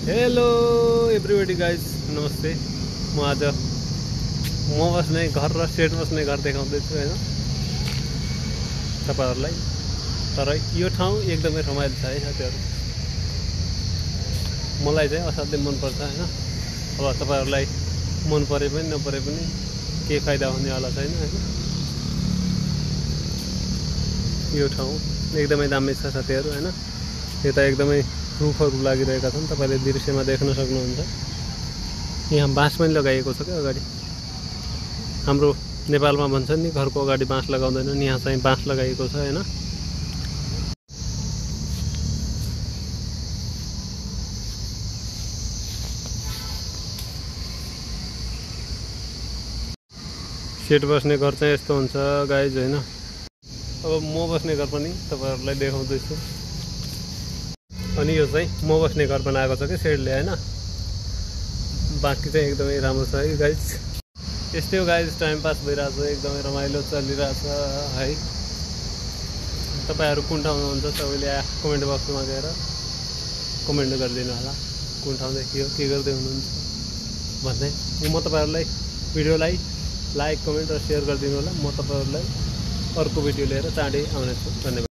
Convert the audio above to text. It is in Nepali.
हेलो एभ्रीबडी गाइज, नमस्ते। म आज म बस्ने घर र सेट बस्ने घर देखाउँदैछु हैन तपाईहरुलाई। तर यो ठाउँ एकदमै रमाइलो छ है साथीहरु। मलाई चाहिँ असाध्यै मन पर्छ हैन। अब तपाईहरुलाई मन परे पनि नपरे पनि केही फाइदा हुनेवाला छैन हैन। यो ठाउँ एकदमै दामी छ साथीहरु हैन। यता एकदमै रुखहरू लागिरहेका छन्, तपाईले दृश्यमा देख्न सक्नुहुन्छ। यहाँ बाँस पनि लगाइएको छ के अगाडि। हाम्रो नेपालमा भन्छन् नि घरको अगाडि बाँस लगाउँदैनन्, यहाँ चाहिँ बाँस लगाइएको छ हैन। सेट बस्ने घर चाहिँ यस्तो हुन्छ गाइज हैन। अब म बस्ने घर पनि तपाईहरुलाई देखाउँदैछु। अनि यो चाहिँ म बस्ने घर बनाएको छ कि सेडले हैन। बाँकी चाहिँ एकदमै राम्रो छ है गाइज। यस्तै हो गाइज, टाइम पास भइरहेछ, एकदमै रमाइलो चलिरहेछ है। तपाईहरु कुन ठाउँमा हुनुहुन्छ सबैले कमेन्ट बक्समा गएर कमेन्ट गरिदिनु होला कुन ठाउँदेखि हो, के गर्दै हुनुहुन्छ भन्दै। म तपाईहरुलाई भिडियोलाई लाइक कमेन्ट र शेयर गरिदिनु होला। म तपाईहरुलाई अर्को भिडियो लिएर चाँडै आउनेछु। धन्यवाद।